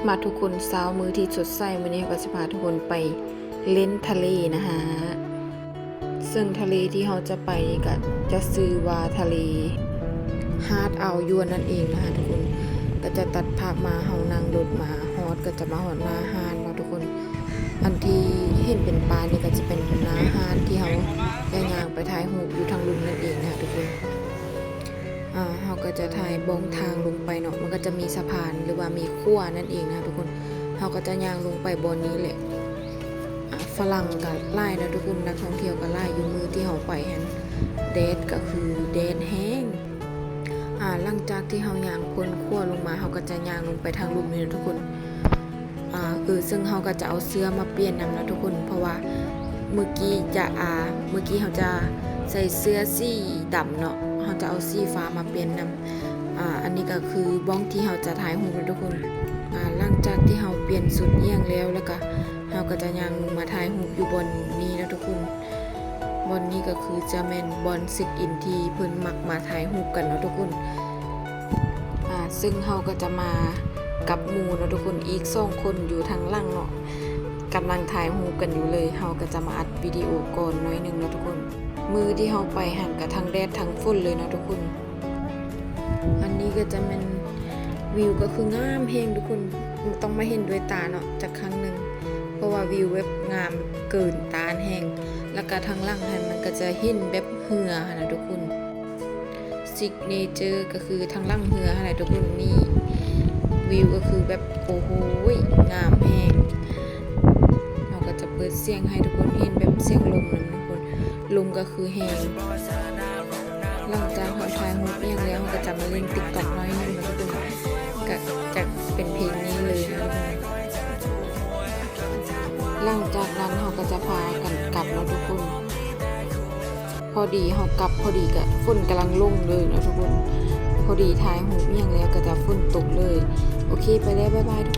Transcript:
ມາທຸກຄົນ ເຊົ້າມື້ທີ່ສົດໃສ ມື້ນີ້ເຮົາກໍຊິພາທຸກຄົນໄປຫຼິ້ນທະເລນະຮະ. ເຊິ່ງທະເລທີ່ເຮົາຈະໄປນີ້ກໍຈະຊື່ວ່າທະເລຫາດອ່າວຢວນນັ້ນເອງນະຮະທຸກຄົນ. ກໍຈະຕັດພາບມາ ເຮົານັ່ງລົດມາຮອດ ກໍຈະມາຮອດໜ້າຫາດເນາະທຸກຄົນ. ອັນທີ່ເຫັນເປັນປ້າຍນີ້ກໍຈະເປັນໜ້າຫາດທີ່ເຮົາຈະຍ່າງໄປຖ່າຍຮູບຢູ່ທາງລຸ່ມນັ້ນເອງນະຮະທຸກຄົນ. ອ່າ ເຮົາກໍຈະຖ່າຍບ່ອງທາງລົງໄປເນາະ ມັນກໍຈະມີສະພານ ຫຼືວ່າມີຂົວນັ້ນເອງນະທຸກຄົນ. ເຮົາກໍຈະຍ່າງລົງໄປບ່ອນນີ້ແຫຼະ. ອ່າ ຝຣັ່ງກໍຫຼາຍນະທຸກຄົນ ນັກທ່ອງທ່ຽວກໍຫຼາຍຢູ່ມື້ທີ່ເຮົາໄປຫັ້ນ. ແດດກໍຄືແດດແຮງ. ອ່າ ຫຼັງຈາກທີ່ເຮົາຍ່າງພົ້ນຂົວລົງມາ ເຮົາກໍຈະຍ່າງລົງໄປທາງລຸ່ມນີ້ນະທຸກຄົນ. ອ່າ ເອີ ເຊິ່ງເຮົາກໍຈະເອົາເສື້ອມາປ່ຽນນຳນະທຸກຄົນ ເພາະວ່າມື້ກີ້ຈະ ອ່າ ມື້ກີ້ເຮົາຈະໃສ່ເສື້ອສີດຳເນາະ ເຮົາຈະເອົາສີຟ້າມາປ່ຽນນຳ. ອ່າ ອັນນີ້ກໍຄືບ່ອງທີ່ເຮົາຈະຖ່າຍຮູບນະທຸກຄົນ. ອ່າ ຫຼັງຈາກທີ່ເຮົາປ່ຽນຊຸດອີ່ຫຍັງແລ້ວ ແລ້ວກໍເຮົາກໍຈະຍ່າງລົງມາຖ່າຍຮູບຢູ່ບ່ອນນີ້ນະທຸກຄົນ. ບ່ອນນີ້ກໍຄືຈະແມ່ນບ່ອນເຊັກອິນທີ່ເພິ່ນມັກມາຖ່າຍຮູບກັນເນາະທຸກຄົນ. ອ່າ ເຊິ່ງເຮົາກໍຈະມາກັບໝູ່ເນາະທຸກຄົນ ອີກສອງຄົນຢູ່ທາງຫຼັງເນາະ ກຳລັງຖ່າຍຮູບກັນຢູ່ເລີຍ. ເຮົາກໍຈະມາອັດວິດີໂອກ່ອນໜ້ອຍໜຶ່ງເນາະທຸກຄົນ. ມື້ທີ່ເຮົາໄປຫັ້ນກໍທັງແດດທັງຝົນເລີຍເນາະທຸກຄົນ. ອັນນີ້ກໍຈະແມ່ນ ວິວກໍຄືງາມແຮງທຸກຄົນ ຕ້ອງມາເຫັນດ້ວຍຕາເນາະຈັກຄັ້ງໜຶ່ງ ເພາະວ່າວິວແບບງາມເກີນຕ້ານແຮງ. ແລ້ວກໍທາງຫຼັງຫັ້ນມັນກໍຈະເຫັນແບບເຮືອຫັ້ນນະທຸກຄົນ ຊິກເນເຈີກໍຄືທາງຫຼັງເຮືອຫັ້ນແຫຼະທຸກຄົນ. ນີ້ວິວກໍຄືແບບ ໂອ້ໂຫ ງາມແຮງ. ເຮົາກໍຈະເປີດສຽງໃຫ້ທຸກຄົນເຫັນແບບສຽງລົມນຳທຸກຄົນ ລົມກໍຄືແຮງ. ຫຼັງຈາກເຮົາຖ່າຍຮູບອີ່ຫຍັງແລ້ວ ເຮົາກໍຈະມາຫຼິ້ນຕິກຕັອກໜ້ອຍໜຶ່ງນະທຸກຄົນ ກະຈະເປັນເພງນີ້ເລີຍນະທຸກຄົນ. ຫຼັງຈາກນັ້ນເຮົາກໍຈະພາກັນກັບເນາະທຸກຄົນ. ພໍດີເຮົາກັບພໍດີກະຝົນກຳລັງລົງເລີຍເນາະທຸກຄົນ. ພໍດີຖ່າຍຮູບອີ່ຫຍັງແລ້ວກໍຈະຝົນຕົກເລີຍ. ໂອເຄ ໄປແລ້ວ ບາຍບາຍທຸກ